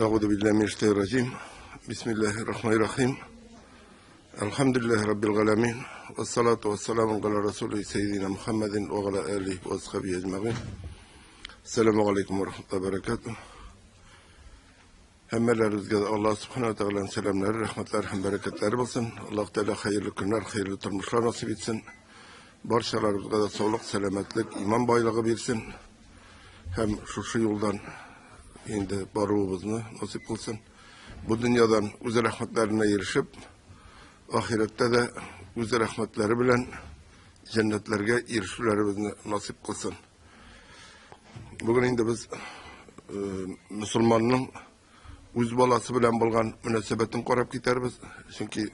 Әгъузу биллаһи минәш шайтанир раҗим. Бисмиллаһир рахманир рахим. Әлхәмдүлиллаһи раббил галәмин. Вассалату вассаламу галя расули саййидина Мухаммадин ва галя алихи ва асхабихи әҗмәгыйн. Ассаламу алейкум ва рахматуллаһи ва баракатуһ. Һәммәләребезгә дә Аллаһ субхана ва тәгаләнең сәламнәре, рәхмәтләре һәм бәрәкәтләре булсын. Аллаһ Тәгалә хәерле көннәр, хәерле тормышлар насыйп итсен. Барчаларыбызга да саулык, сәламәтлек, иман байлыгы бирсен. Һәм шушы юлдан инде баруыбызны насыйп кылсын. Бу дөньядан үз рәхмәтләренә ирешеп, ахирәттә дә үз рәхмәтләре белән җәннәтләргә ирешүләребезне насыйп кылсын. Бүген инде без э, мөселманның үз баласы белән булган мөнәсәбәтен карап китәрбез, чөнки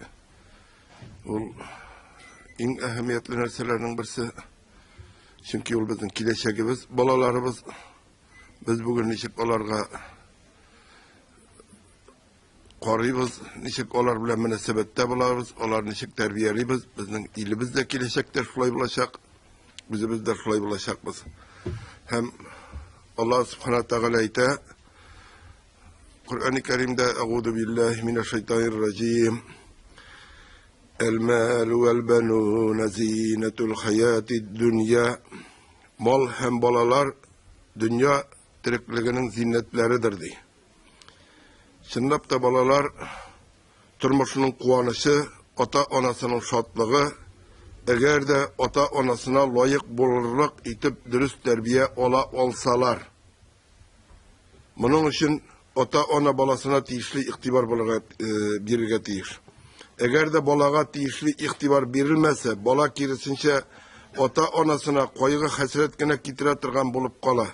ул иң әһәмиятле нәрсәләрнең берсе. Чөнки ул безнең киләчәгебез, балаларыбыз. Без бүген ничек аларга карыйбыз, ничек алар белән мөнәсәбәттә булабыз, алар ничек тәрбиялибез, безнең илебез дә киләчәктә шулай булачак, үзебез дә шулай булачакбыз. Һәм Аллаһ Субхана Тәгалә әйтә, Коръәни Кәримдә Әгуду биллаһи минәш шайтанир раҗим. Әл-мәлу вәл-бәнуна зинатул хаятид дөнья. Мал һәм балалар дөнья тереклегенең зиннәтләредер ди. Чынлап та балалар тормышының куанычы, ата-анасының шатлыгы, әгәр дә ата-анасына лаек булырлык итеп дөрес тәрбия ала алсалар. Моның өчен ата-ана баласына тиешле игътибар булырга э, бирергә тиеш. Әгәр дә балага тиешле игътибар бирелмәсә, бала киресенчә ата-анасына кайгы-хәсрәт кенә китерә торган булып кала.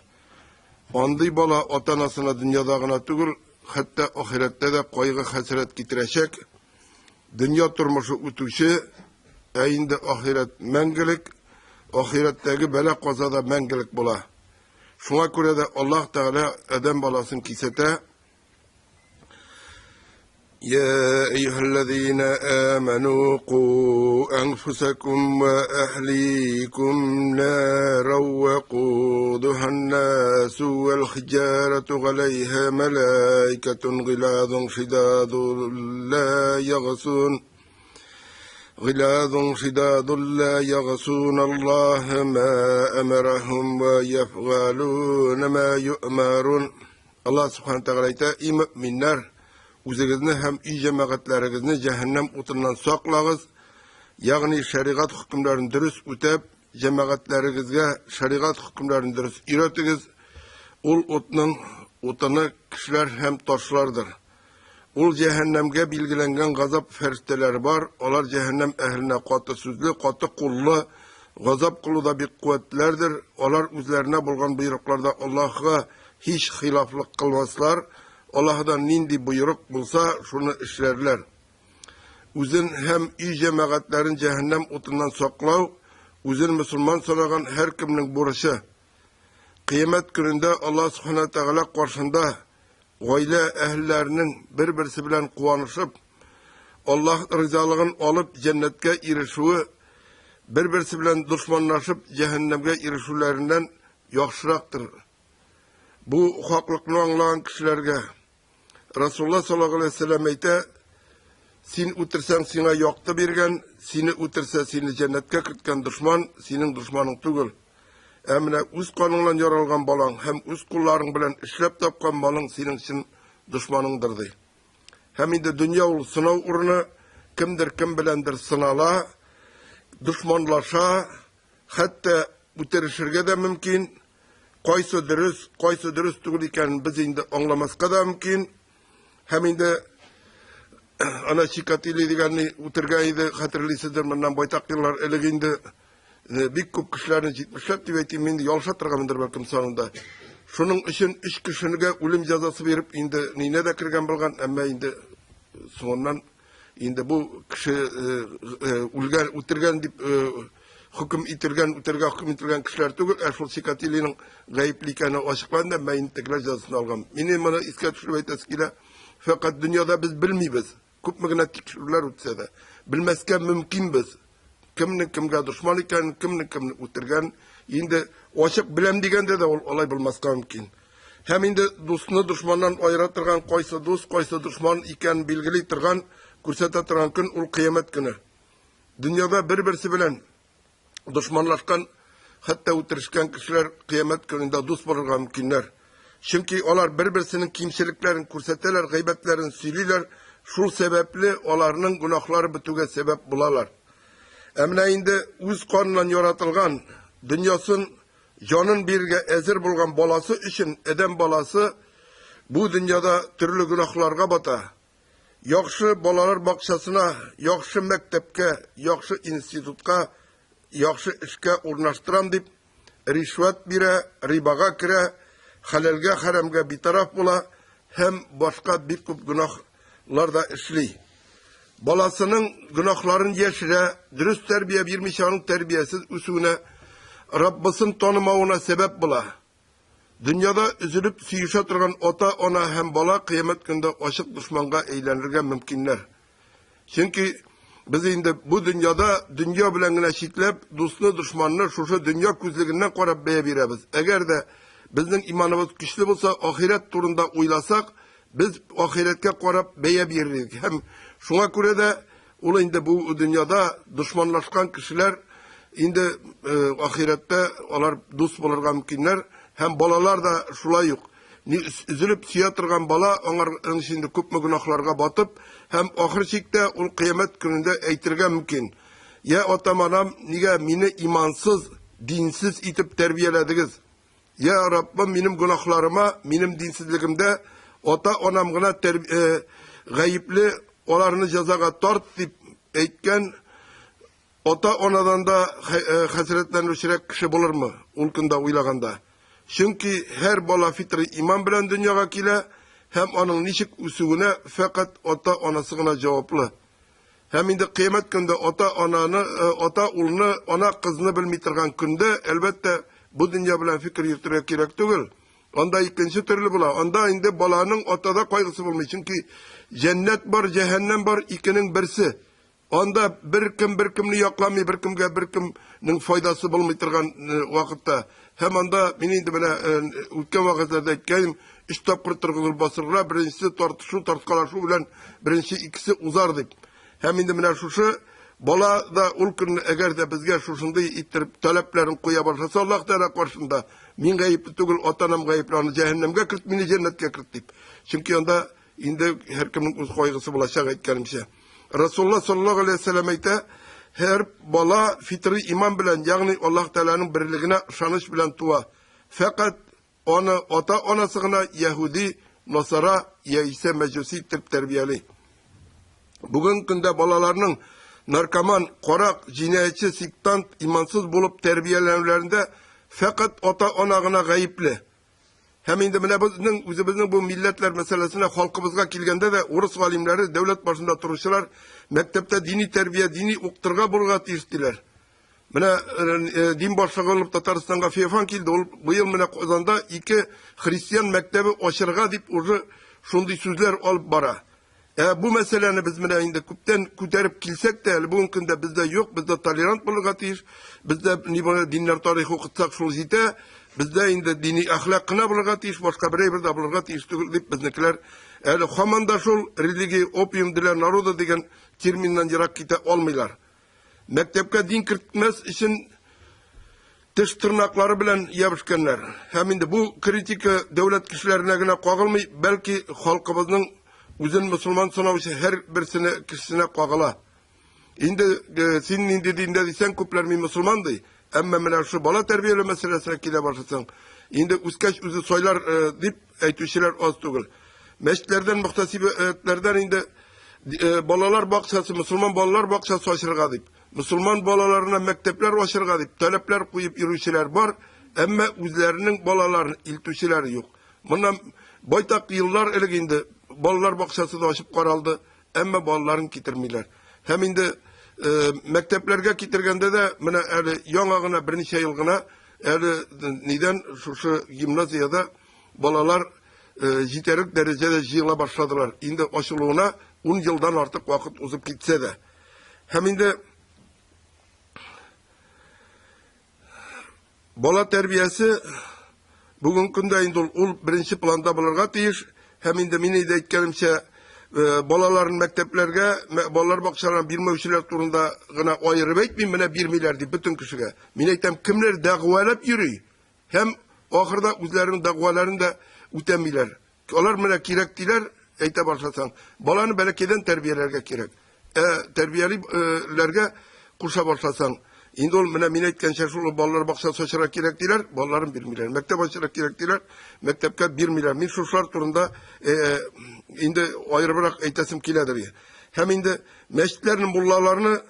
Андый бала ата-анасына дөньяда гына түгел, хәтта ахирәттә дә кайгы-хәсрәт китерәчәк. Дөнья тормышы үтүче, ә инде ахирәт мәңгелек, ахирәттәге бәла-каза да мәңгелек була. Шуңа күрә дә Аллаһ Тәгалә адәм баласын кисәтә. Я әйюһәлләзина аману ку анфусакум ва әһликум нара ва кудухан насу вал хиҗарату галәйһа малаикатун гилазун шидадун ла ягсун غلاظ شداد لا يعصون الله ما أمرهم ويفعلون ما يؤمرون Аллаһ Субхана Тәгалә әйтә, "И мөэминнәр, үзегезне һәм өй җәмәгатьләрегезне җәһәннәм утыннан саклагыз, ягъни шәригать хөкемнәрен дөрес үтәп, җәмәгатьләрегезгә шәригать хөкемнәрен дөрес өйрәтегез. Ул утның утыны кешеләр һәм ташлардыр. Ул җәһәннәмгә билгеләнгән газап фәрештәләре бар, алар җәһәннәм әһеленә каты сүзле, каты куллы, газап кылуда бик куәтлеләрдер, алар үзләренә булган боерыкларда Аллаһыга һич хилафлык кылмаслар, Аллаһыдан нинди боерык булса, шуны эшләрләр. Үзен һәм өй җәмәгатьләрен җәһәннәм утыннан саклау, үзен мөселман санаган һәркемнең бурычы. Кыямәт көнендә Аллаһ Субхана Тәгалә каршында гаилә әһелләренең бер-берсе белән куанышып, Аллаһ ризалыгын алып җәннәткә ирешүе, бер-берсе белән дошманлашып җәһәннәмгә ирешүләреннән яхшырактыр. Бу хаклыкны аңлаган кешеләргә Расулла саллаллаһу алейһи вәсәлләм әйтә, син үтерсәң сиңа якты биргән, сине үтерсә сине җәннәткә керткән дошман синең дошманың түгел. Ә менә үз каныңнан яралган балаң һәм үз кулларың белән эшләп тапкан малың синең чын дошманыңдыр ди. Һәм инде дөнья ул сынау урыны, кемдер кем беләндер сынала, дошманлаша, хәтта үтерешергә дә мөмкин. Кайсы дөрес, кайсы дөрес түгел икәнен без инде аңламаска да мөмкин. Һәм инде ана Чикатили дигәнне үтергән иде, хәтерлисездер, моннан байтак еллар элек инде э, бик күп кешеләрне җитмешләп дип әйтим, инде ялыша торганмындыр бәлкем санында. Шуның өчен өч кешенегә үлем җәзасы биреп, инде нинә дә кергән булган, әмма инде соңыннан инде бу кеше э, э, үлгән, үтергән дип хөкем ителгән, үтергә хөкем ителгән кешеләр түгел, ә шул Чикатилиның гаепле икәне ачыкланды, әмма инде тегеләр җәзасын алган. Мине моны искә төшереп әйтәсе килә. Фәкать дөньяда без белмибез. Күпме генә тикшерүләр үтсә дә, белмәскә мөмкинбез. Кемнең кемгә дошман икәнен, кемнең кемне үтергән. Инде ачык беләм дигәндә дә ул алай булмаска мөмкин. Һәм инде дусны дошманнан аера торган кайсы дус, кайсы дошман икәнен билгели торган, күрсәтә торган көн ул кыямәт көне. Дөньяда бер-берсе белән дошманлашкан, хәтта үтерешкән кешеләр кыямәт көнендә дус булырга мөмкиннәр. Чөнки алар бер-берсенең кимчелекләрен күрсәтәләр, гайбәтләрен сөйлиләр, шул сәбәпле аларның гөнаһлары бетүгә сәбәп булалар. Ә менә инде үз каныннан яратылган, дөньясын, җанын бирергә әзер булган баласы өчен адәм баласы бу дөньяда төрле гөнаһларга бата. Яхшы балалар бакчасына, яхшы мәктәпкә, яхшы институтка, яхшы эшкә урнаштырам дип, ришвәт бирә, рибага керә, хәләлгә, хәрәмгә битараф була һәм башка бик күп гөнаһлар да эшли. Баласының гөнаһларын яшерә, дөрес тәрбия бирмичә аның тәрбиясез үсүенә, Раббысын танымавына сәбәп була. Дөньяда өзелеп сөешә торган ата-ана һәм бала кыямәт көндә ачык дошманга әйләнергә мөмкиннәр. Чөнки без инде бу дөньяда дөнья белән генә чикләп, дусны, дошманны шушы дөнья күзлегеннән карап бәя бирәбез. Әгәр дә безнең иманыбыз көчле булса, ахирәт турында уйласак, без ахирәткә карап бәя бирер идек. Һәм шуңа күрә дә ул инде бу дөньяда дошманлашкан кешеләр инде э, ахирәттә алар дус булырга мөмкиннәр һәм балалар да шулай ук. Ни өзелеп сөя торган бала аңар инде күпме гөнаһларга батып һәм ахыр чиктә ул кыямәт көнендә әйтергә мөмкин. Я атам-анам, нигә мине имансыз, динсез итеп тәрбияләдегез? Я Раббым, минем гөнаһларыма, минем динсезлегемдә ата-анам гына э, гаепле, аларны җәзага тарт дип әйткән ата-анадан да э, хәсрәтләнүчерәк кеше булырмы ул көндә уйлаганда? Чөнки һәр бала фитри иман белән дөньяга килә һәм аның ничек үсүенә фәкать ата-анасы гына җаваплы. Һәм инде кыямәт көндә ата-ананы, э, ата улны, ана кызны белми торган көндә, әлбәттә, бу дөнья белән фикер йөртергә кирәк түгел. Анда икенче төрле була. Анда инде баланың атада кайгысы булмый. Чөнки җәннәт бар, җәһәннәм бар, икенең берсе. Анда беркем беркемне якламый, беркемгә беркемнең файдасы булмый торган э, вакытта. Һәм анда мин инде менә э, үткән вакытларда әйткәнем, өч тапкыр торгызылып басырга, беренчесе тартышу, тарткалашу белән беренче икесе узар дип. Һәм инде менә шушы бала да ул көнне әгәр дә безгә шушындый иттереп таләпләрен куя башласа Аллаһ Тәгалә каршында, мин гаепле түгел, ата-анам гаепле, аны җәһәннәмгә керт, мине җәннәткә керт дип. Чөнки анда инде һәркемнең үз кайгысы булачак, әйткәнемчә. Расулулла саллаллаһу алейһи вәсәлләм әйтә, һәр бала фитри иман белән, ягъни Аллаһ Тәгаләнең берлегенә ышаныч белән туа. Фәкать Аны ата-анасы гына яһүди, насара яисә мәҗүси итеп тәрбияли. Бүген көндә балаларның наркоман, карак, җинаятьче, сектант, имансыз булып тәрбияләнүләрендә фәкать ата-ана гына гаепле. Һәм инде менә безнең үзебезнең бу милләтләр мәсьәләсенә халкыбызга килгәндә дә урыс галимнәре, дәүләт башында торучылар мәктәптә дини тәрбия, дини укытырга булырга тиеш диләр. Менә э, э, дин башлыгы булып Татарстанга Феофан килде. Ул быел менә Казанда ике христиан мәктәбе ачырга дип уже шундый сүзләр алып бара. Ә бу мәсьәләне без менә инде күптән күтәреп килсәк тә, әле бүгенге көндә бездә юк, бездә толерант булырга тиеш. Бездә ни булыр, диннәр тарихы укытсак шул җитә. Бездә инде дини әхлак кына булырга тиеш, башка бер әйбер дә булырга тиеш түгел дип безнекеләр әле һаман да шул религия опиум для народа дигән терминнан ерак китә алмыйлар. Мәктәпкә дин кертмәс өчен теш тырнаклары белән ябышканнар. Һәм инде бу критика дәүләт кешеләренә генә кагылмый, бәлки халкыбызның үзен мөселман санаучы һәр берсенә кешесенә кагыла. Инде э, син нинди диндә дисәң, күпләр мин мөселман ди. Әмма менә шушы бала тәрбияләү мәсьәләсенә килә башласаң, инде үскәч үзе сайлар э, дип әйтүчеләр аз түгел. Мәчетләрдән, мөхтәсибәтләрдән инде э, балалар бакчасы, мөселман балалар бакчасы ачырга дип, мөселман балаларына мәктәпләр ачырга дип таләпләр куеп йөрүчеләр бар, әмма үзләренең балаларын илтүчеләр юк. Моннан байтак еллар элек инде балалар бакчасы да ачып каралды, әмма балаларын китермиләр. Һәм инде э, мәктәпләргә китергәндә дә менә әле яңа гына берничә ел гына әле нидән шушы гимназиядә балалар э, җитәрлек дәрәҗәдә җыела башладылар. Инде ачылуына 10 елдан артык вакыт узып китсә дә. Һәм инде бала тәрбиясе Бүгенге көндә инде ул, ул беренче планда булырга тиеш. Һәм инде мин инде әйткәнемчә, балаларын мәктәпләргә, балалар бакчаларына бирмәүчеләр турында гына аерып әйтмим, менә бирмиләр дип бөтен кешегә. Мин әйтәм, кемнәр дәгъвалап йөри һәм ахырда үзләренең дәгъваларын да үтәмиләр. Алар менә кирәк диләр, әйтә башласаң. Баланы бәләкәйдән тәрбияләргә кирәк. Ә тәрбияләргә куша башласаң, инде ул менә мин әйткәнчә шул балалар бакчасы ачарга кирәк диләр, балаларын бирмиләр. Мәктәп ачарга кирәк диләр, мәктәпкә бирмиләр. Мин шушылар турында инде аерыбрак әйтәсем киләдер. Һәм инде мәчетләрнең муллаларны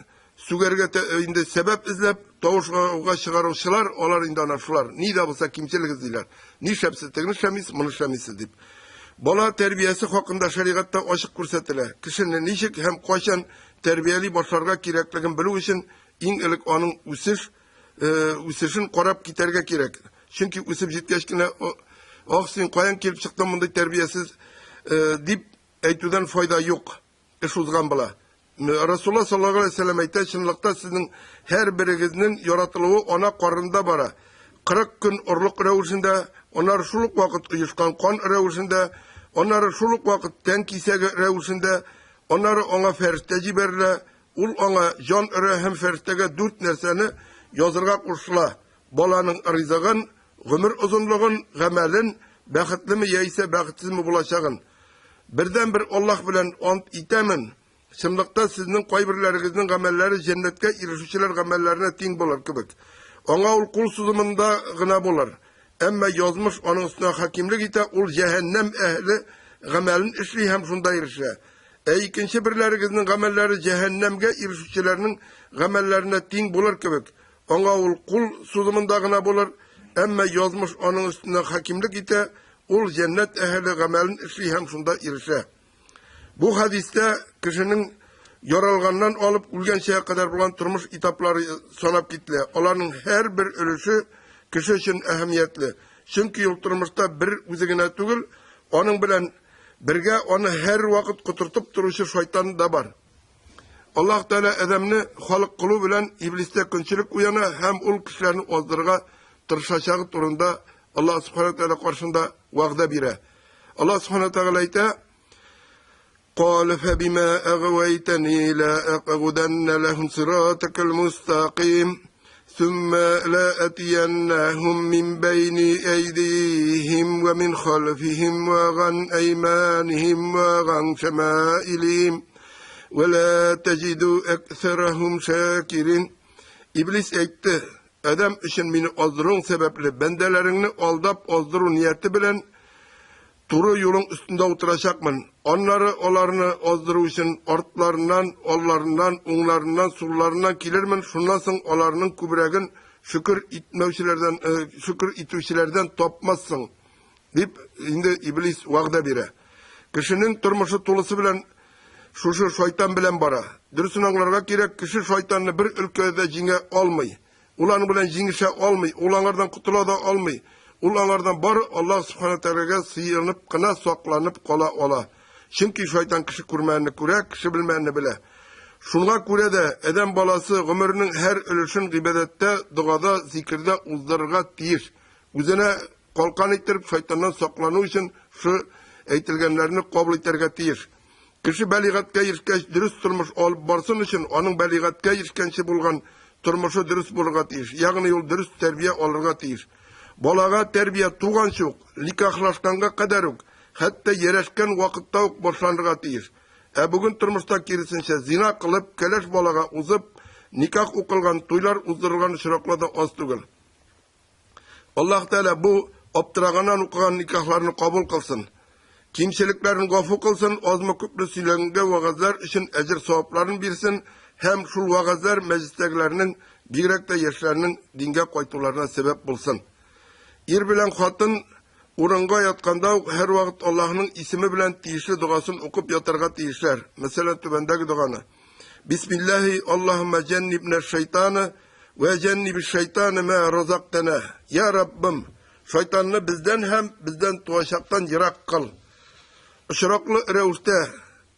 сүгәргә инде сәбәп эзләп, тавышга чыгаручылар, алар инде ана шулар. Ни дә булса кимчелек эзлиләр. Нишләп сез тегене эшләмисез, моны эшләмисез дип. Бала тәрбиясе хакында шәригатьтә ачык күрсәтелә. Кешене ничек һәм кайчан тәрбияли башларга кирәклеген белү өчен иң элек аның үсеш үсешен карап китәргә кирәк. Чөнки үсеп җиткәч кенә, ах, син каян килеп чыктың мондый тәрбиясез дип әйтүдән файда юк. Эш узган була. Расулла саллаллаһу алейһи вәсәлләм әйтә, чынлыкта сезнең һәрберегезнең яратылуы ана карынында бара. 40 көн орлык рәвешендә, аннары шул ук вакыт оешкан кан рәвешендә, аннары шул ук вакыт тән кисәге рәвешендә, аннары аңа фәрештә җибәрелә, ул аңа җан өрә һәм фәрештәгә дүрт нәрсәне язырга кушыла, баланың ризыгын, гомер озынлыгын, гамәлен, бәхетлеме яисә бәхетсезме булачагын. Бердәнбер Аллаһ белән ант итәмен, чынлыкта сезнең кайберләрегезнең гамәлләре җәннәткә ирешүчеләр гамәлләренә тиң булыр кебек. Аңа ул кул сузымында гына булыр. Әмма язмыш аның өстенә хакимлек итә, ул җәһәннәм әһеле гамәлен эшли һәм шунда ирешә. Ә икенче берләрегезнең гамәлләре җәһәннәмгә ирешүчеләрнең гамәлләренә тиң булыр кебек. Аңа ул кул сузымында гына булыр, әмма язмыш аның өстенә хакимлек итә, ул җәннәт әһеле гамәлен эшли һәм шунда ирешә. Бу хәдистә кешенең яралганнан алып үлгәнчә кадәр булган тормыш этаплары санап кителә. Аларның һәрбер өлеше кеше өчен әһәмиятле. Чөнки ул тормышта бер үзе генә түгел, аның белән бергә аны һәрвакыт котыртып торучы шайтан да бар. Аллаһ Тәгалә Адәмне халык кылу белән иблистә көнчелек уяна һәм ул кешеләрне аздырырга тырышачагы турында Аллаһ Субхана Тәгалә каршында вәгъдә бирә. Аллаһ Субхана Тәгалә әйтә: "Калә фәбима әгвәйтәни ла әкъгуданна ләһум сиратакал мустаким, сумма ла атияннахум мин байни әйдихим ва мин халфихим ва ган әйманихим ва ган шамаилихим." Вә лә тәҗиду әксәрәһум шәкирин. Иблис әйтте, Адәм өчен мине аздыруың сәбәпле, бәндәләреңне алдап аздыру нияте белән туры юлың өстендә утырачакмын. Аннары аларны аздыру өчен артларыннан, алларыннан, уңнарыннан, сулларыннан килермен, шуннан соң аларның күбрәген шөкер итмәүчеләрдән, шөкер итүчеләрдән тапмассың. Дип, инде Иблис вәгъдә бирә. Кешенең тормышы тулысы белән шушы шайтан белән бара. Дөресен аңларга кирәк, кеше шайтанны бер өлкәдә дә җиңә алмый. Ул аның белән җиңешә алмый, ул аңардан котыла да алмый. Ул аңардан бары Аллаһ Субхана Тәгаләгә сыенып кына сакланып кала ала. Чөнки шайтан кеше күрмәгәнне күрә, кеше белмәгәнне белә. Шуңа күрә дә адәм баласы гомеренең һәр өлешен гыйбадәттә, догада, зикердә уздырырга тиеш. Үзенә калкан иттереп, шайтаннан саклану өчен шы әйтелгәннәрне кабул итәргә тиеш. Кеше бәлигатькә ирешкәч дөрес тормыш алып барсын өчен, аның бәлигатькә ирешкәнче булган тормышы дөрес булырга тиеш, ягъни ул дөрес тәрбия алырга тиеш. Балага тәрбия туганчы ук, никахлашканга кадәр үк, хәтта ярәшкән вакытта ук башланырга тиеш. Ә бүген тормышта киресенчә, зина кылып, кәләш балага узып, никах укылган, туйлар уздырылган очраклар да аз түгел. Аллаһ Тәгалә бу аптыраганнан укыган никахларны кабул кылсын. Кимчелекләрен гафу кылсын, азмы-күпме сөйләнгән вәгазьләр өчен әҗер-савапларын бирсен һәм шул вәгазьләр мәҗлестәгеләрнең, бигрәк тә яшьләрнең дингә кайтуларына сәбәп булсын. Ир белән хатын урынга ятканда ук һәрвакыт Аллаһның исеме белән тиешле догасын укып ятарга тиешләр. Мәсәлән, түбәндәге доганы. Бисмиллаһи Аллаһумма җәннибнә шайтаны Вә җәннибиш шайтаны мә разактана. Я Раббым, шайтанны бездән һәм бездән туачактан ерак кыл. Очраклы рәвештә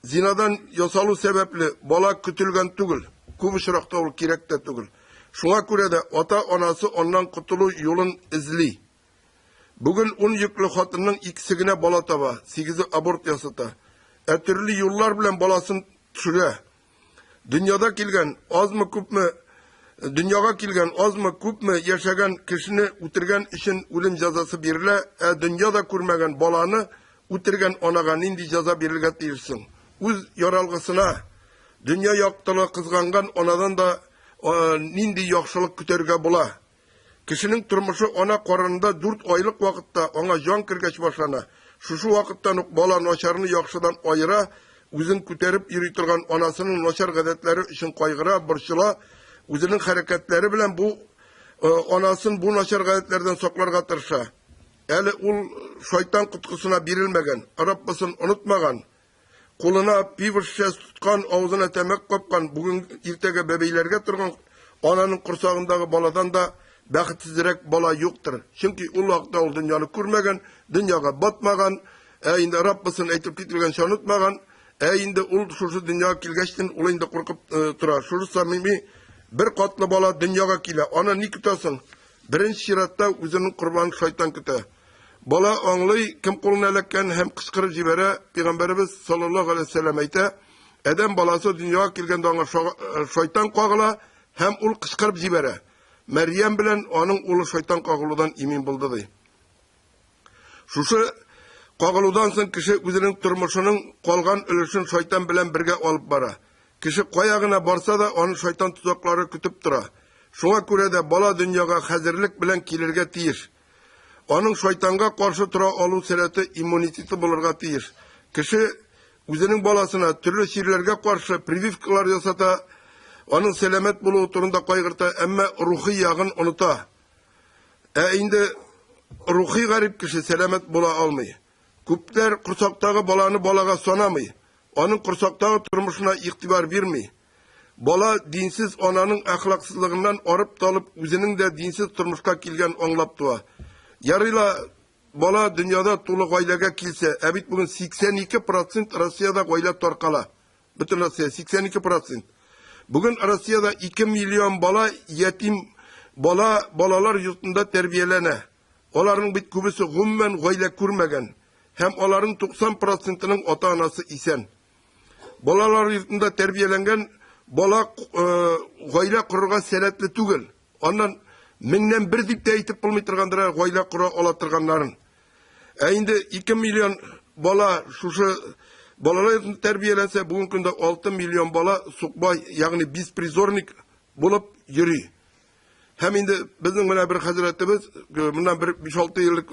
зинадан ясалу сәбәпле бала көтелгән түгел. Күп очракта ул кирәк тә түгел. Шуңа күрә дә ата-анасы аннан котылу юлын эзли. Бүген ун йөкле хатынның икесе генә бала таба, сигезе аборт ясата. Ә төрле юллар белән баласын төшерә. Дөньяда килгән азмы-күпме дөньяга килгән азмы-күпме яшәгән кешене үтергән өчен үлем җәзасы бирелә, ә дөнья да күрмәгән баланы үтергән анага нинди җәза бирелергә тиеш соң? Үз яралгысына дөнья яктылыгы кызганган анадан да нинди яхшылык көтәргә була? Кешенең тормышы ана карынында дүрт айлык вакытта, аңа җан кергәч башлана. Шушы вакыттан ук бала начарны яхшыдан аера, үзен күтәреп йөри торган анасының начар гадәтләре өчен кайгыра, борчыла, үзенең хәрәкәтләре белән бу анасын бу начар гадәтләрдән сакларга тырыша. Әле ул шайтан коткысына бирелмәгән, Раббысын онытмаган. Кулына пиво шешәсе тоткан, авызына тәмәке капкан, бүген иртәгә бәбәйләргә торган ананың корсагындагы баладан да бәхетсезрәк бала юктыр. Чөнки ул вакытта ул дөньяны күрмәгән, дөньяга батмаган, ә инде Раббысын әйтеп кителгәнчә онытмаган, ә инде ул шушы дөньяга килгәчтен ул инде куркып э, тора. Шушы самими бер катлы бала дөньяга килә. Аны ни көтә соң? Беренче чиратта үзенең корбанын шайтан көтә. Бала аңлый, кем кулына эләккән һәм кычкырып җибәрә. Пәйгамбәребез саллаллаһу алейһи вәсәлләм әйтә, адәм баласы дөньяга килгәндә аңа шайтан кагыла һәм ул кычкырып җибәрә. Мәрьям белән аның улы шайтан кагылудан имин булды ди. Шушы кагылудан соң кеше үзенең тормышының калган өлешен шайтан белән бергә алып бара. Кеше кая гына барса да, аны шайтан тозаклары көтеп тора. Шуңа күрә дә бала дөньяга хәзерлек белән килергә тиеш. Аның шайтанга каршы тора алу сәләте, иммунитеты булырга тиеш. Кеше үзенең баласына төрле чирләргә каршы прививкалар ясата, аның сәламәт булуы турында кайгырта, әмма рухи ягын оныта. Ә инде рухи гарип кеше сәламәт була алмый. Күпләр корсактагы баланы балага санамый, аның корсактагы тормышына игътибар бирми. Бала динсез ананың әхлаксызлыгыннан арып-талып, үзенең дә динсез тормышка килгән аңлап туа. Ярый ла бала дөньяда тулы гаиләгә килсә, ә бит бүген 82 процент Россиядә гаилә таркала. Бөтен Россия 82 процент. Бүген Россиядә 2 миллион бала ятим бала балалар йортында тәрбияләнә. Аларның бит күбесе гомумән гаилә күрмәгән һәм аларның 90 процентының ата-анасы исән. Балалар йортында тәрбияләнгән бала гаилә корырга сәләтле түгел. Аннан меңнән бер дип тә әйтеп булмый торгандыр гаилә кора ала торганнарын. Ә инде 2 миллион бала шушы балалар йортында тәрбияләнсә, бүгенге көндә 6 миллион бала сукбай, ягъни беспризорник булып йөри. Һәм инде безнең менә бер хәзрәтебез, моннан бер 5-6 еллык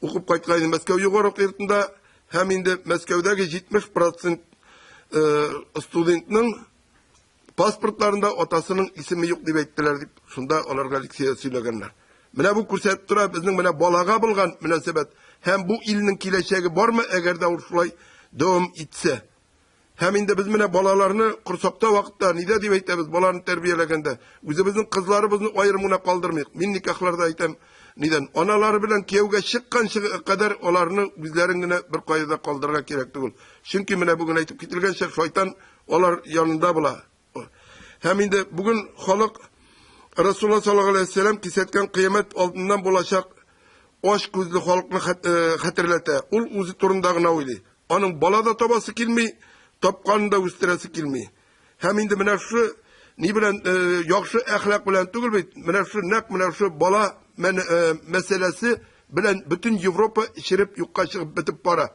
укып кайткан иде Мәскәү югары уку йортында, һәм инде Мәскәүдәге 70% студентның паспортларында атасының исеме юк дип әйттеләр дип, шунда аларга лекция сөйләгәннәр. Менә бу күрсәтеп тора безнең менә балага булган мөнәсәбәт һәм бу илнең киләчәге бармы, әгәр дә ул шулай дәвам итсә. Һәм инде без менә балаларны корсакта вакытта нидә дип әйтәбез, баланы тәрбияләгәндә, үзебезнең кызларыбызны аерым гына калдырмыйк. Мин никахларда әйтәм, нидән, аналары белән кияүгә чыкканчы кадәр аларны үзләрен генә бер кая да калдырырга кирәк түгел. Чөнки менә бүген әйтеп кителгәнчә, шайтан алар янында була. Һәм инде бүген халык Расулла саллаллаһу алейһи вәсәлләм кисәткән кыямәт алдыннан булачак ач күзле халыкны хәтерләтә. Ул үзе турында гына уйлый. Аның бала да табасы килми, тапканын да үстерәсе килми. Һәм инде менә шушы ни белән яхшы әхлак белән түгел бит, менә шушы нәкъ менә шушы бала мәсьәләсе белән бөтен Европа череп юкка чыгып бетеп бара.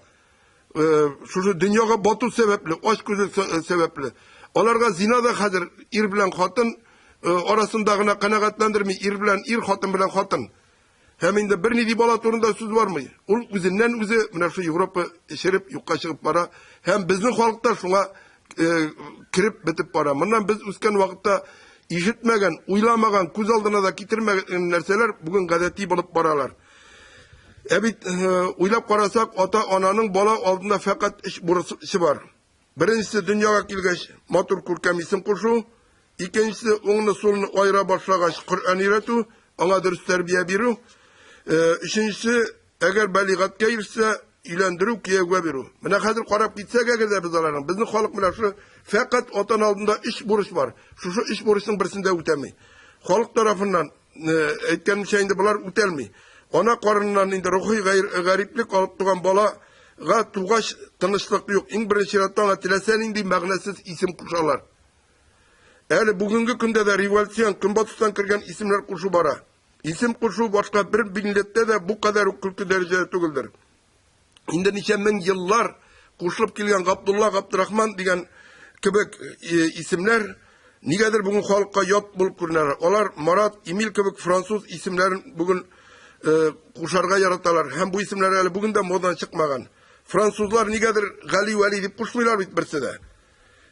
Шушы дөньяга бату сәбәпле, ач күзлек сәбәпле. Аларга зина да хәзер ир белән хатын арасында гына канәгатьләндерми, ир белән ир, хатын белән хатын. Һәм инде бернинди бала турында сүз бармый. Ул үзеннән үзе менә шул Европа череп юкка чыгып бара. Һәм безнең халык та шуңа кереп бетеп бара. Моннан без үскән вакытта ишетмәгән, уйламаган, күз алдына да китермәгән нәрсәләр бүген гадәти булып баралар. Ә бит уйлап карасак, ата-ананың бала алдында фәкать өч бурычы бар. Беренчесе дөньяга килгәч матур күркәм исем кушу, икенчесе уңны-сулны аера башлагач Коръән өйрәтү, аңа дөрес тәрбия бирү, өченчесе әгәр балигатькә ирешсә, өйләндерү, кияүгә бирү. Менә хәзер карап китсәк әгәр дә без аларның, безнең халык менә шушы фәкать ата-ана алдында өч бурыч бар. Шушы өч бурычның берсен дә үтәми. Халык тарафыннан әйткәнемчә инде болар үтәлми. Ана карыныннан инде рухи гариплек алып туган балага тугач тынычлык юк. Иң беренче чиратта аңа теләсә нинди мәгънәсез исем кушалар. Әле бүгенге көндә дә революцион көнбатыштан кергән исемнәр кушу бара. Исем кушу башка бер милләттә дә бу кадәр үк көлке дәрәҗәдә түгелдер. Инде ничә мең еллар кушылып килгән Габдулла, Габдрахман дигән кебек э, исемнәр нигәдер бүген халыкка ят булып күренәләр. Алар Марат, Эмиль кебек француз исемнәрен бүген э, кушарга яраталар һәм бу исемнәр әле бүген дә модадан чыкмаган. Французлар нигәдер Гали Вәли дип кушмыйлар бит берсе дә.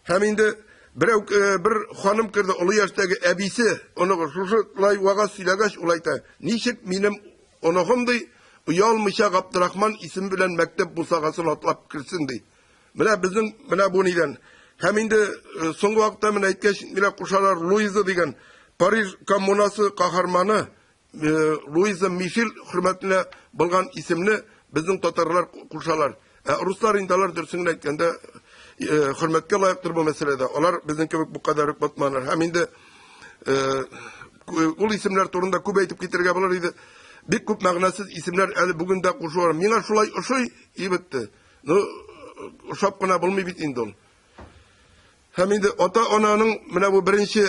Һәм инде берәү э, бер ханым керде, олы яшьтәге әбисе, оныгы шушылай вәгазь сөйләгәч, ул әйтә, ничек минем оныгым ди, оялмыйча Габдрахман исеме белән мәктәп бусагасын атлап керсен ди. Менә безнең менә бу нидән. Һәм инде э, соңгы вакытта менә әйткәч, менә кушалар Луиза дигән Париж коммунасы каһарманы э, Луиза Мишель хөрмәтенә булган исемне безнең татарлар кушалар. Ә руслар инде алар дөресен генә әйткәндә э, хөрмәткә лаектыр бу мәсьәләдә. Алар безнең кебек бу кадәр үк батманнар. Һәм инде ул исемнәр турында күп әйтеп китәргә булыр иде. Бик күп мәгънәсез исемнәр әле бүген дә кушылар. Миңа шулай ошый, и бетте. Ну, ошап кына булмый бит инде ул. Һәм инде ата-ананың менә бу беренче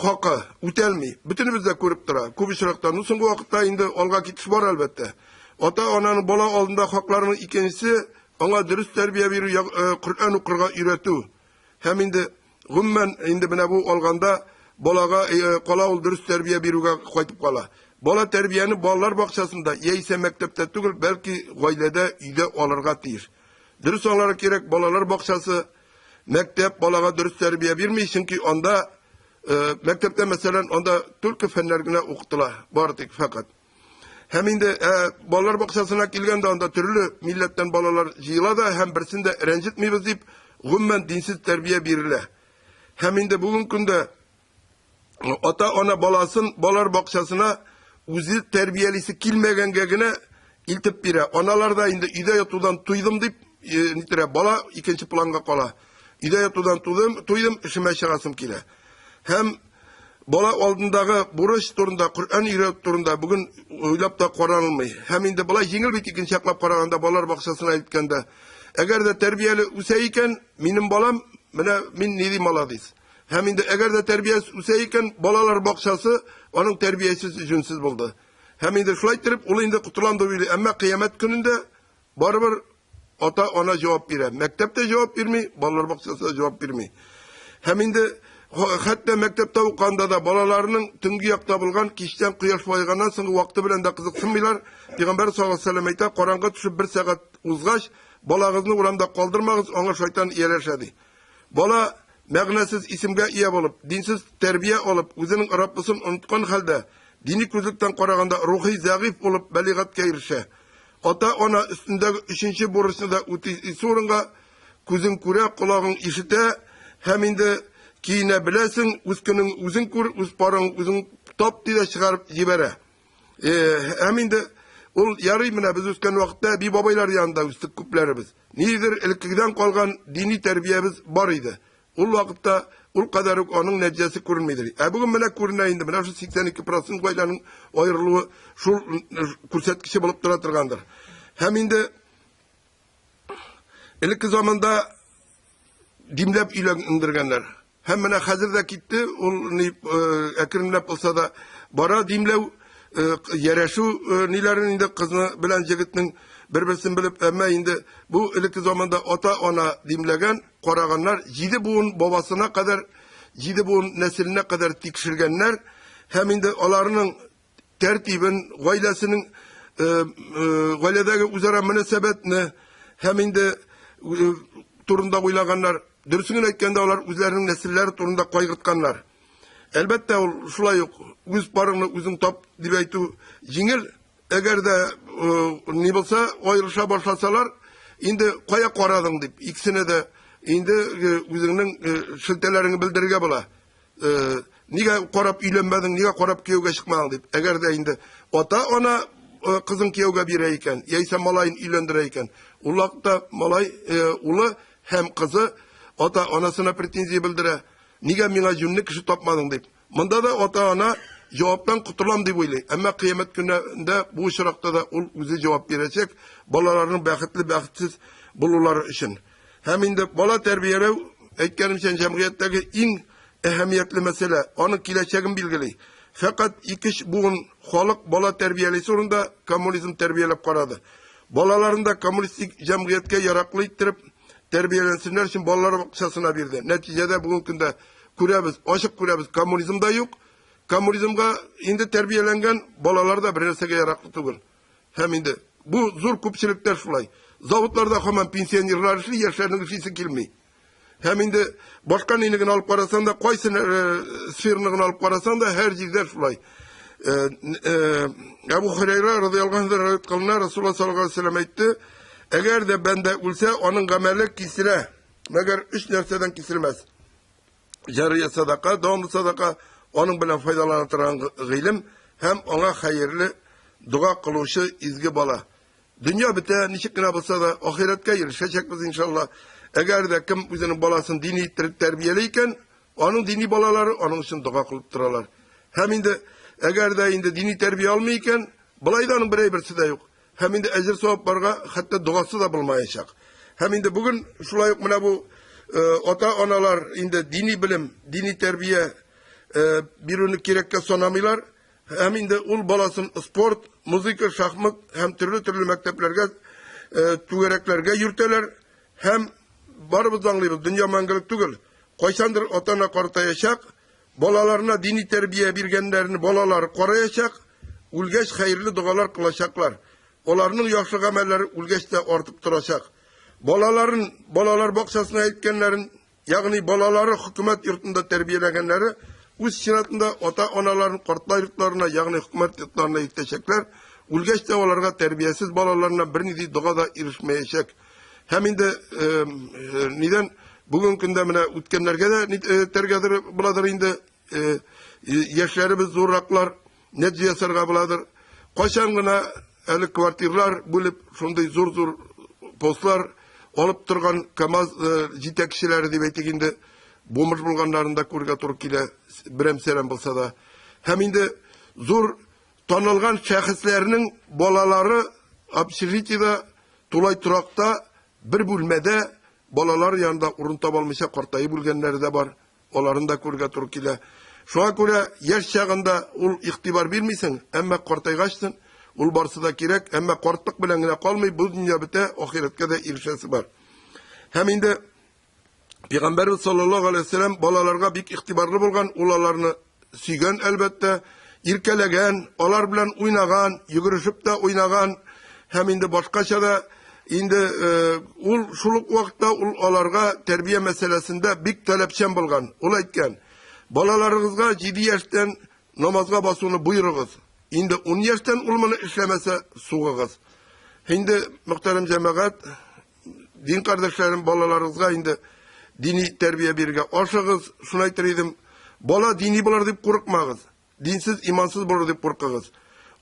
хакы үтәлми. Бөтенебез дә күреп тора. Күп очракта, ну, соңгы вакытта инде алга китеш бар, әлбәттә. Ата-ананың бала алдында хакларының икенчесе аңа дөрес тәрбия бирү, э, Коръән укырга өйрәтү. Һәм инде гомумән инде менә бу алганда балага э, кала ул дөрес тәрбия бирүгә кайтып кала. Бала тәрбияне балалар бакчасында яисә мәктәптә түгел, бәлки гаиләдә, өйдә алырга тиеш. Дөрес аңларга кирәк, балалар бакчасы, мәктәп балага дөрес тәрбия бирми, чөнки анда э, мәктәптә, мәсәлән, анда только фәннәр генә укытыла, бары тик фәкать. Һәм инде ә, балалар бакчасына килгәндә анда төрле милләттән балалар җыела да һәм берсен дә рәнҗетмибез дип, гомумән динсез тәрбия бирелә. Һәм инде бүгенге көндә ата-ана баласын балалар бакчасына үзе тәрбиялисе килмәгәнгә генә илтеп бирә. Аналар да инде өйдә ятудан туйдым дип, э, нитерә, бала икенче планга кала. Өйдә ятудан туйдым, туйдым, эшемә чыгасым килә. Һәм бала алдындагы бурыч турында, Коръән өйрәтү турында бүген уйлап та каралмый. Һәм инде болай җиңел бит икенче яклап караганда балалар бакчасына илткәндә. Әгәр дә тәрбияле үсә икән, минем балам, менә мин ни ди маладис. Һәм инде әгәр дә тәрбиясез үсә икән, балалар бакчасы аның тәрбиясез җүнсез булды. Һәм инде шулай иттереп ул инде котылам дип уйлый. Әмма кыямәт көнендә барыбер ата-ана җавап бирә. Мәктәп тә җавап бирми, балалар бакчасы да җавап бирми. Һәм инде хәтта мәктәптә укыганда да балаларының төнге якта булган кичтән кояш баеганнан соңгы вакыты белән дә кызыксынмыйлар. Пәйгамбәр саллаллаһу алейһи вәсәлләм әйтә, караңгы төшеп бер сәгать узгач, балагызны урамда калдырмагыз, аңа шайтан ияләшә ди. Бала мәгънәсез исемгә ия булып, динсез тәрбия алып, үзенең Раббысын оныткан хәлдә, дини күзлектән караганда рухи зәгыйфь булып бәлигатькә ирешә. Ата-ана өстендәге өченче бурычны да үтисе урынга, күзең күрә, колагың ишетә һәм инде киенә беләсең, үз көнең үзең күр, үз парың үзең тап ди дә чыгарып җибәрә. Һәм инде ул ярый менә без үскән вакытта әби бабайлар янында үстек күпләребез. Нидер элеккедән калган дини тәрбиябез бар иде. Ул вакытта ул кадәр үк аның нәтиҗәсе күренмидер. Ә бүген менә күренә инде, менә шул 82% гаиләнең аерылуы шул күрсәткече булып тора торгандыр. Һәм инде элекке заманда димләп өйләндергәннәр. Һәм менә хәзер дә китте, ул ни әкренләп булса да бара димләү, ярәшү ниләрен инде кызны белән җегетнең бер-берсен белеп, әмма инде бу элекке заманда ата-ана димләгән, караганнар, җиде буын бабасына кадәр, җиде буын нәселенә кадәр тикшергәннәр һәм инде аларның тәртибен, гаиләсенең гаиләдәге үзара мөнәсәбәтне һәм инде турында уйлаганнар. Дөресен генә әйткәндә, алар үзләренең нәселләре турында кайгыртканнар. Әлбәттә, ул шулай ук үз парыңны үзең тап дип әйтү җиңел. Әгәр дә ни булса, аерыша башласалар, инде кая карадың дип, икесенә дә инде үзеңнең шелтәләреңне белдерергә була. Нигә карап өйләнмәдең, нигә карап кияүгә чыкмадың дип. Әгәр дә инде ата-ана кызын кияүгә бирә икән, яисә малаен өйләндерә икән, ул вакытта малай улы һәм кызы ата-анасына претензия белдерә. Нигә миңа җүнле кеше тапмадың дип. Монда да ата-ана җаваптан котылам дип уйлый. Әмма кыямәт көнендә бу очракта да ул үзе җавап бирәчәк балаларының бәхетле, бәхетсез булулары өчен. Һәм инде бала тәрбияләү, әйткәнемчә, җәмгыятьтәге иң әһәмиятле мәсьәлә, аның киләчәген билгели. Фәкать ике-өч буын халык бала тәрбиялисе урында коммунизм тәрбияләп карады. Балаларын да коммунистик җәмгыятькә яраклы иттереп тәрбияләнсеннәр өчен балалар бакчасына бирде. Нәтиҗәдә бүгенге көндә күрәбез, ачык күрәбез, коммунизм да юк. Коммунизмга инде тәрбияләнгән балалар да бернәрсәгә яраклы түгел. Һәм инде бу зур күпчелектә шулай. Заводларда һаман пенсионерлар эшли, яшьләрнең эшлисе килми. Һәм инде башка нине генә алып карасаң да, кайсы э, сфераны гына алып карасаң да, һәр җирдә шулай. Э, э, Әбу Хурайра радиаллаһу анһу риваять кылына, Расулуллаһ саллаллаһу алейһи вәсәлләм әйтте, әгәр дә бәндә үлсә, аның гамәле киселә. Мәгәр өч нәрсәдән киселмәс. Җария садака, дәвамлы садака, аның белән файдалана торган гыйлем һәм аңа хәерле дога кылучы изге бала. Дөнья бетә, ничек кенә булса да, ахирәткә ирешәчәкбез, иншалла. Әгәр дә кем үзенең баласын дини иттереп тәрбияли икән, аның дини балалары аның өчен дога кылып торалар. Һәм инде әгәр дә инде дини тәрбия алмый икән, болай да аның бер әйберсе дә юк. Һәм инде әҗер савап барга хәтта догасы да булмаячак. Һәм инде бүген шулай ук менә бу э, ата-аналар инде дини белем, дини тәрбия э, бирүне кирәккә санамыйлар. Һәм инде ул баласын спорт, музыка, шахмат һәм төрле-төрле мәктәпләргә, э, түгәрәкләргә йөртәләр. Һәм барыбыз да аңлыйбыз, дөнья мәңгелек түгел. Кайчандыр ата-ана картаячак, балаларына дини тәрбия биргәннәрне балалары караячак, үлгәч хәерле догалар кылачаклар. Аларның яхшы гамәлләре үлгәч тә артып торачак. Балаларын балалар бакчасына илткәннәрен Ягъни балалары хөкүмәт йортында тәрбияләгәннәре үз чиратында ата-аналарын картлар йортларына, ягъни хөкүмәт йортларына илтәчәкләр, үлгәч тә аларга тәрбиясез балаларына бернинди дога да ирешмәячәк. Һәм инде э, э, нидән бүгенге көндә менә үткәннәргә дә э, тәргәдер буладыр инде э, яшьләребез зурраклар нәтиҗә ясарга буладыр. Кайчан гына әле квартирлар бүлеп, шундый зур-зур постлар алып торган КАМАЗ э, җитәкчеләре дип әйтик инде, бомж булганнарын да күрергә туры килә, берәм-сәрәм булса да. Һәм инде зур танылган шәхесләрнең балалары общежитиедә, тулай торакта бер бүлмәдә балалар янында урын таба алмыйча картаеп үлгәннәре дә бар. Аларын да күрергә туры килә. Шуңа күрә яшь чагында ул игътибар бирмисең, әмма картайгачтын ул барсы да кирәк, әмма картлык белән генә калмый, бу дөнья бетә, ахирәткә дә ирешәсе бар. Һәм инде Пәйгамбәрбез саллаллаһу алейһи вәсәлләм балаларга бик игътибарлы булган, ул аларны сөйгән әлбәттә, иркәләгән, алар белән уйнаган, йөгерешеп тә уйнаган һәм инде башкача да инде э, ул шул ук вакытта ул аларга тәрбия мәсьәләсендә бик таләпчән булган. Ул әйткән, балаларыгызга 7 яшьтән намазга басуны боерыгыз. Инде 10 яшьтән ул моны эшләмәсә, сугыгыз. Инде, мөхтәрәм җәмәгать, Дин кардәшләрем, балаларыгызга инде дини тәрбия бирергә ашыгыз. Шуны әйтер идем, бала дини булыр дип курыкмагыз. Динсез, имансыз булыр дип куркыгыз.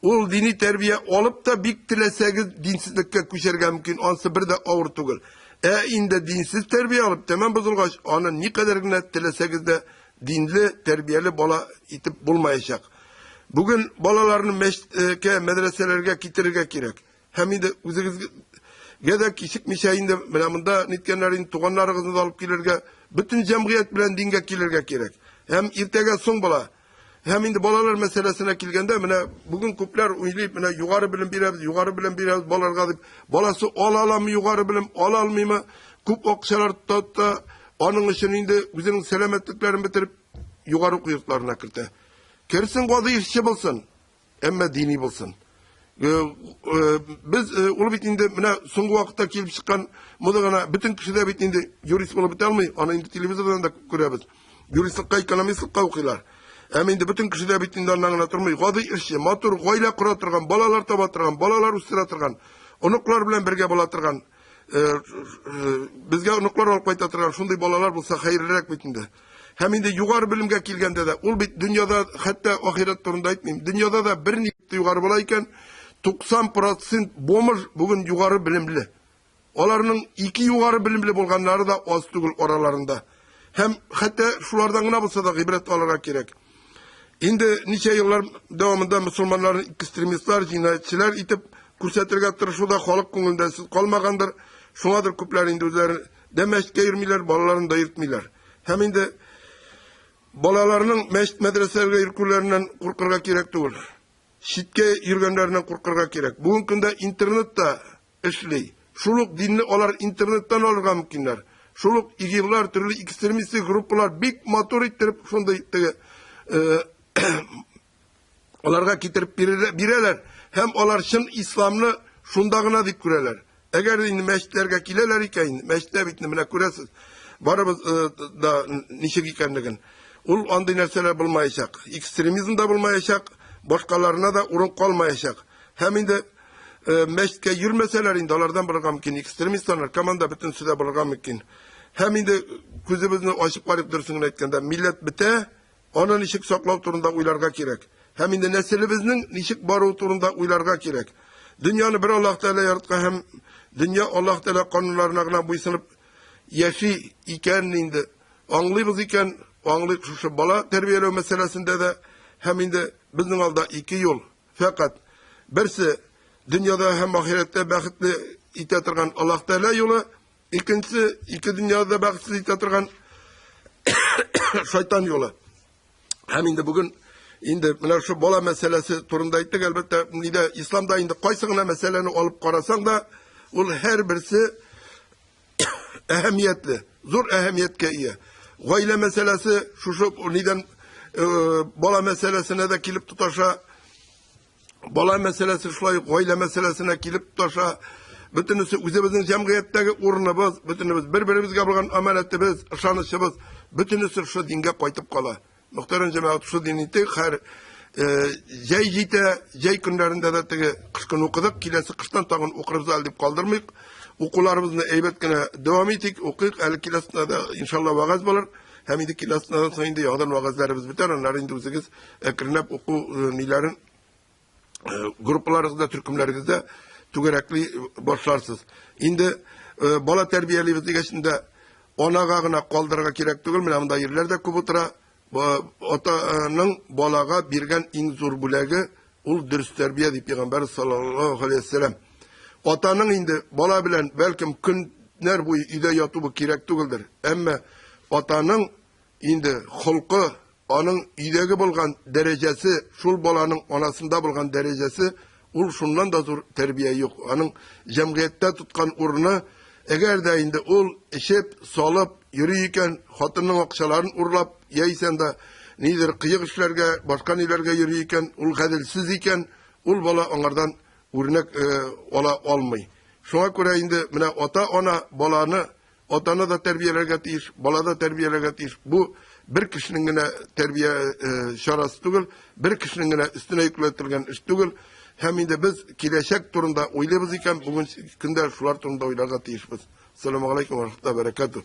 Ул дини тәрбия алып та бик теләсәгез динсезлеккә күчәргә мөмкин, ансы бер дә авыр түгел. Ә инде динсез тәрбия алып, тәмам бозылгач, аны никадәр генә теләсәгез дә динле, тәрбияле бала итеп булмаячак. Бүген балаларны мәчеткә, мәдрәсәләргә китерергә кирәк. Һәм инде үзегезгә дә кичекмичә инде менә монда ниткәннәр инде туганнарыгызны да алып килергә, бөтен җәмгыять белән дингә килергә кирәк. Һәм иртәгә соң була. Һәм инде балалар мәсьәләсенә килгәндә, менә бүген күпләр уйлый, менә югары белем бирәбез, югары белем бирәбез балаларга дип. Баласы ала аламы югары белем, ала алмыймы? Күп акчалар тота, аның өчен инде үзенең сәламәтлекләрен бетереп югары уку йортларына кертә. Керсен, гади эшче булсын. Әмма дини булсын. Э, э, без э, ул бит инде менә соңгы вакытта килеп чыккан мода гына бөтен кеше дә бит инде юрист булып бетә алмый, аны инде телевизордан да күрәбез. Юристлыкка, экономистлыкка укыйлар. Әмма инде бөтен кеше дә бит инде аннан гына тормый. Гади эшче, матур гаилә кора торган, балалар таба торган, балалар үстерә торган, оныклар белән бергә була торган, безгә оныклар алып кайта торган шундый балалар булса хәерлерәк бит инде. Һәм инде югары белемгә килгәндә дә, ул бит дөньяда, хәтта ахирәт турында әйтмим, дөньяда да бер ни югары була икән, 90% бомж бүген югары белемле. Аларның ике югары белемле булганнары да аз түгел араларында. Һәм хәтта шулардан гына булса да гыйбрәт алырга кирәк. Инде ничә еллар дәвамында мөселманнарны экстремистлар, җинаятьчеләр итеп күрсәтергә тырышу да халык күңелендә сүз калмагандыр. Шуңадыр күпләр инде үзләре дә мәчеткә йөрмиләр, балаларын да йөртмиләр. Һәм инде балаларның мәчет мәдрәсәләргә йөртүләреннән куркырга кирәк түгел. Читкә йөргәннәреннән куркырга кирәк. Бүгенге көндә интернет та эшли. Шул ук динне алар интернеттан алырга мөмкиннәр. Шул ук ИГИЛлар, төрле экстремистик группалар бик матур иттереп шундый теге аларга китереп бирәләр һәм алар чын исламны шунда гына дип күрәләр. Әгәр инде мәчетләргә киләләр икән, мәчеттә бит менә күрәсез, барыбыз да ничек икәнлеген. Ул андый нәрсәләр булмаячак. Экстремизм да булмаячак, башкаларына да урын калмаячак. Һәм инде мәчеткә йөрмәсәләр инде алардан булырга мөмкин экстремистлар, наркоман да бөтенесе дә булырга мөмкин. Һәм инде күзебезне ачып карыйк, дөресен генә әйткәндә, милләт бетә, аны ничек саклау турында уйларга кирәк. Һәм инде нәселебезнең ничек баруы турында уйларга кирәк. Дөньяны бер Аллаһ Тәгалә яраткан һәм дөнья Аллаһ Тәгалә кануннарына гына буйсынып яши икән инде аңлыйбыз икән, аңлыйк шушы бала тәрбияләү мәсьәләсендә дә. Һәм инде безнең алда ике юл. Фәкать берсе дөньяда һәм ахирәттә бәхетле итә торган Аллаһ Тәгалә юлы, икенчесе ике дөньяда да бәхетсез итә торган шайтан юлы. Һәм инде бүген инде менә шул бала мәсьәләсе турында әйттек, әлбәттә, нидә исламда инде кайсы гына мәсьәләне алып карасаң да, ул һәрберсе әһәмиятле, зур әһәмияткә ия. Гаилә мәсьәләсе шушы нидән бала мәсьәләсенә дә килеп тоташа. Бала мәсьәләсе шулай ук гаилә мәсьәләсенә килеп тоташа. Бөтенесе үзебезнең җәмгыятьтәге урыныбыз, бөтенебез бер-беребезгә булган аманәтебез, ышанычыбыз, бөтенесе шушы дингә кайтып кала. Мөхтәрәм җәмәгать, шул дин итек, хәр җәй җитә, җәй көннәрендә дә теге кыш көне укыдык, киләсе кыштан тагын укырбыз әле дип калдырмыйк. Укуларыбызны әйбәт кенә дәвам итик, укыйк, әле киләсе дә иншалла вәгазь булыр. Һәм инде киләсе соң инде яңадан вәгазьләребез бетәр, аннары инде үзегез әкренләп уку ниләрен группаларыгызда, төркемнәрегездә түгәрәкли башларсыз. Инде бала тәрбиялибез дигәч инде анага гына калдырырга кирәк түгел, менә монда ирләр дә күп утыра. Атаның балага биргән иң зур бүләге ул дөрес тәрбия дип пәйгамбәр саллаллаһу алейһи вәсәләм. Атаның инде бала белән бәлкем көннәр буе өйдә ятуы кирәк түгелдер. Әмма атаның инде холкы, аның өйдәге булган дәрәҗәсе, шул баланың анасында булган дәрәҗәсе, ул шуннан да зур тәрбия юк. Аның җәмгыятьтә тоткан урыны, әгәр дә инде ул эчеп, салып йөри икән, хатынның акчаларын урлап, яисә анда нидер кыек эшләргә, башка ниләргә йөри икән, ул гаделсез икән, ул бала аңардан үрнәк ала алмый. Шуңа күрә инде менә ата-ана баланы Атаны да тәрбияләргә тиеш, бала да тәрбияләргә тиеш. Бу бер кешенең генә тәрбия чарасы түгел, бер кешенең генә өстенә йөкләтелгән эш түгел. Һәм инде без киләчәк турында уйлыйбыз икән, бүген көндә шулар турында уйларга тиешбез. Ассаламу алейкум ва рахматуллаһи ва баракатуһ.